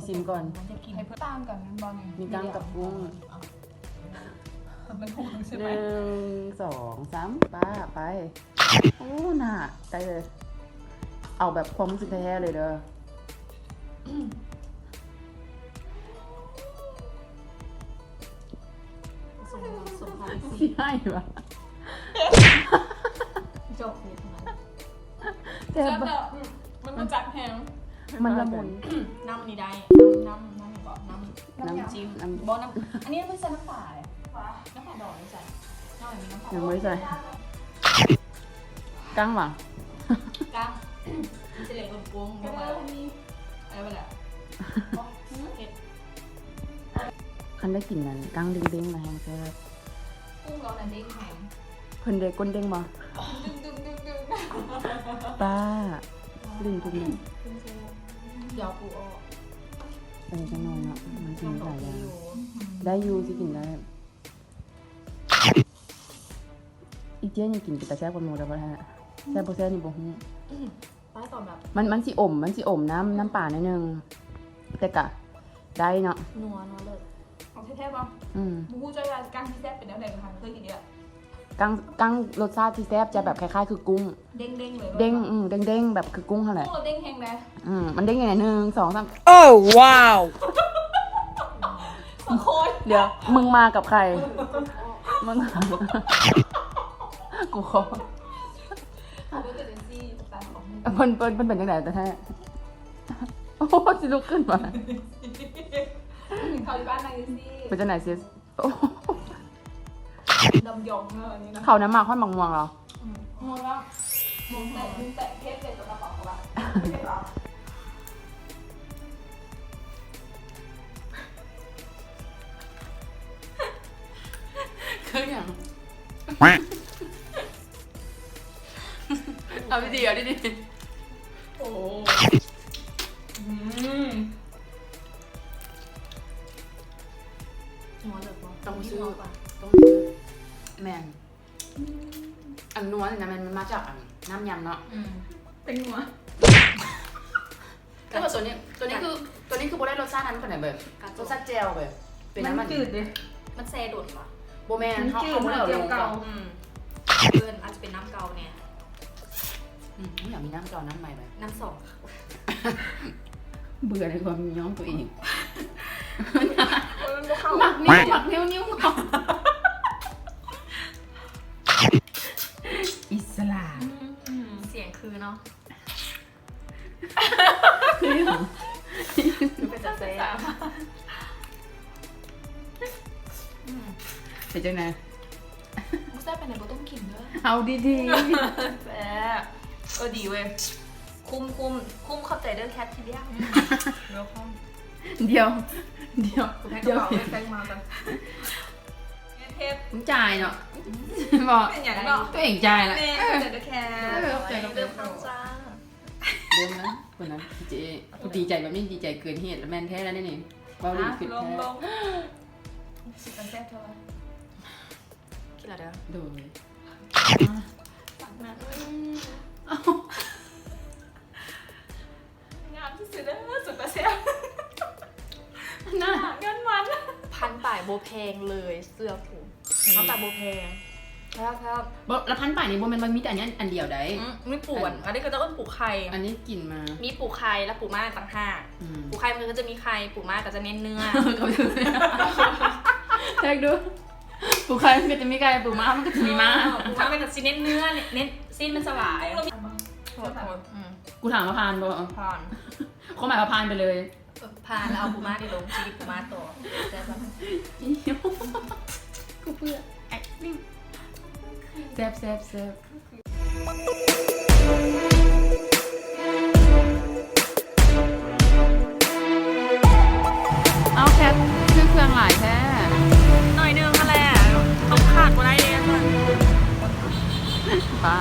ຊິມກ່ອນ ມັນຈະກິນໃຫ້ເພິ່ນຕ່າງກັນແມ່ນບໍ່ນີ້? ມີກ້າງກັບກຸ້ງ ມັນຫຸງໃຊ່ໄໝ? ໜຶ່ງ ສອງ ສາມ ປ້າ ໄປ. ໂອ້ ໜ້າໄດ້ເລີຍ ເອົາແບບຄວາມຮູ້ສຶກແທ້ໆເລີຍເດີ. ຊິໃຫ້ວະ ແຊບແລ້ວ ອືມ ມັນບໍ່ຈັດແຮງ ມັນລະມຸນ. ນ້ຳອັນນີ້ໄດ້ ນ້ຳ ນ້ຳ ນ້ຳຫຍັງເກາະ ນ້ຳ ນ້ຳຫຍັງ ນ້ຳ ນ້ຳ ບໍ່ ນ້ຳ ອັນນີ້ມັນໃສ່ນ້ຳປາເດ້ ນ້ຳປາດອງໃສ່ ນ້ຳອັນນີ້ນ້ຳປາ ຍັງບໍ່ໄດ້ໃສ່ ກ້າງຫວາ? ກ້າງ ມັນຊິເລະກົງໆ ເອີ ເອົາໄປແລ້ວ ຄັນໄດ້ກິນນັ້ນກ້າງເດ້ງໆນະ ແຮງແຊບ. ກຸ້ງເຮົານັ້ນເດ້ງແຮງ ເພິ່ນເດ້ກົ້ນເດ້ງບໍ່? ດຶງໆໆໆ ປ້າ ດຶງໆ ຢາວປູອອກ ເອີ ຈັກໜ້ອຍເນາະ ມັນກິນຫຼາຍຢ່າງ ໄດ້ຢູ່ ຊິກິນໄດ້. ອີເຈ້ຍຍັງກິນເປັນຕາແຊບກວ່າໝູ່ແລ້ວບໍ່ແທ້ ແຊບບໍ່ແຊບນີ້ບໍ່ຮູ້. ປາຕອນແບບ ມັນ ມັນຊິອົມ ມັນຊິອົມນ້ຳ ນ້ຳປາໜ້ອຍໜຶ່ງ ແຕ່ກະໄດ້ເນາະ ນົວ ນົວເລີດ ເອົາແທ້ໆບໍ່? ອືມ ບໍ່ຮູ້ຈັກວ່າກ້າງຊິແຊບເປັນແນວໃດ ບໍ່ເຄີຍກິນເທື່ອ. ກ້າງ ກ້າງລົດຊາດຊິແຊບ ຈະແບບຄ້າຍໆຄືກຸ້ງ ເດ້ງໆເລີຍ ເດ້ງ ອືມ ເດ້ງໆແບບຄືກຸ້ງຫັ້ນແຫຼະ ໂອ້ ເດ້ງແຮງເດ້ ອືມ ມັນເດ້ງຍັງໄງ ໜຶ່ງ ສອງ ສາມ ໂອ້ ວ້າວ ໂຄດ ດຽວ ມຶງມາກັບໃຄ? ມຶງ ກູຂໍ ເພິ່ນ ເພິ່ນ ເພິ່ນເປັນຈັ່ງໃດແທ້? ໂອ້ ຊິລຸກຂຶ້ນມາ ເຂົາຢູ່ບ້ານນາງຈັ່ງຊີ້ ເປັນຈັ່ງໃດຊິ? ໂອ້ ດຳຢອງເນາະ ອັນນີ້ເນາະ ເຂົານຳໝາກຮອດໝາກມ່ວງເນາະ ອືມ ມ່ວງແລ້ວ ມ່ວງແຕກ ມ່ວງແຕກ ເພດເລີຍ ສຳລັບເຂົາວ່າ ຄືຫຍັງ? ເອົາດີໆ ເອົາດີໆ ໂອ້ ອືມ ນົວເລີດບໍ່? ຕ້ອງຊື້ ຕ້ອງຊື້ ແມ່ນ ອືມ ອັນນົວນີ້ນະ ແມ່ນມັນມາຈາກອັນນ້ຳຍຳເນາະ ອືມ ແປ້ງນົວ ແຕ່ວ່າຕົວນີ້ ຕົວນີ້ຄື ຕົວນີ້ຄືບໍ່ໄດ້ລົດຊາດນັ້ນປານໃດເວີຍ ລົດຊາດແຈ່ວເວີຍ ເປັນນ້ຳມັນ ມັນຈືດເດ້ ມັນແຊ່ດົນຫວາ? ບໍ່ແມ່ນ ມັນຈືດ ເຮົາ ເຮົາບໍ່ໄດ້ເອົາລົງກ່ອນ ອືມ ເອີ້ນອາດຈະເປັນນ້ຳເກົ່າແດ່ ອືມ ຢາກມີນ້ຳເກົ່ານ້ຳໃໝ່ເວີຍ ນ້ຳສອງ ເບື່ອໃນຄວາມຍ້ອງຕົວເອງ ມັນບໍ່ເຂົ້າ ມັກນິ້ວ ມັກນິ້ວ ນິ້ວເຂົ້າ ອິດສະຫຼາ ອືມ ສຽງຄືເນາະ ຄືຫຍັງ? ເປັນຕາແຊບ ອືມ ເປັນຈັ່ງໃດ? ບໍ່ແຊບປານໃດບໍ່ຕ້ອງກິນເດີ ເອົາດີໆ ແຊບ ເອີ ດີເວີຍ ຄຸ້ມ ຄຸ້ມ ຄຸ້ມ ຂອບໃຈເດີແຄທທີ່ລ້ຽງ ອືມ ເວລຄອມ ດຽວ ດຽວ ໃຫ້ກະເປົາແຕ່ງມາກັນ ເຮັດ ມຶງຈ່າຍເນາະ ອືມ ບໍ່ ເປັນຫຍັງເນາະ ຕົວເອງຈ່າຍລະ ແມ່ນ ເອີ ຂອບໃຈເດີແຄທ ເລີ່ມແລ້ວ ເບິ່ງນະ ເຈ ຜູ້ດີໃຈແບບນີ້ດີໃຈເກີນເຫດ ແມ່ນແທ້ແລ້ວນີ້ ເວົ້າເລື່ອງຄິດແທ້ ລອງ ລອງ ຊິຕາແຊບເທົ່າໃດ ກິນແລ້ວເດີ ໂດຍ ຕັກນະ ງາມທີ່ສຸດເດີ ສຸດຕາແຊບ ໜ້າ ເງິນມັນ ພັນປາຍບໍ່ແພງເລີຍ ເຊື່ອກູ ອືມ ພັນປາຍບໍ່ແພງ ແລ້ວ ແລ້ວ ບໍ່ ລະພັນປາຍນີ້ບໍ່ແມ່ນວ່າມີແຕ່ອັນນີ້ອັນດຽວໃດ ອືມ ມີປູອັນ ອັນ ອັນນີ້ເຂົາເຈົ້າເອີ້ນປູໄຂ່ ອັນນີ້ກິນມາ ມີປູໄຂ່ ແລ້ວປູມ້າຕ່າງຫາກ ອືມ ປູໄຂ່ມັນກໍຈະມີໄຂ່ ປູມ້າກໍຈະເນັ້ນເນື້ອ ແທກດູ ປູໄຂ່ມັນກໍຈະມີໄຂ່ ປູມ້າມັນກໍຈະມີມ້າ ເອີ ປູມ້າມັນກໍຊິເນັ້ນເນື້ອ ເນັ້ນ ຊີ້ນມັນສະຫຼາຍ ໂທດ ໂທດ ອືມ ກູຖາມວ່າຜ່ານບໍ່? ຜ່ານ ຄວາມໝາຍວ່າຜ່ານໄປເລີຍ. ເອີ ຜ່ານແລ້ວເອົາປູມ້ານີ້ລົງ ຊີວິດປູມ້າຕໍ່ ແຊບບໍ່? ກູເບື່ອ ແອັກຕິງ ແຊບ ແຊບ ແຊບ. ເອົາ ແຄທ ຊື້ເຄື່ອງຫຼາຍແທ້? ໜ້ອຍໜຶ່ງຫັ້ນແຫຼະ ຕ້ອງຂາດບໍ່ໄດ້ເດ້ ປາ.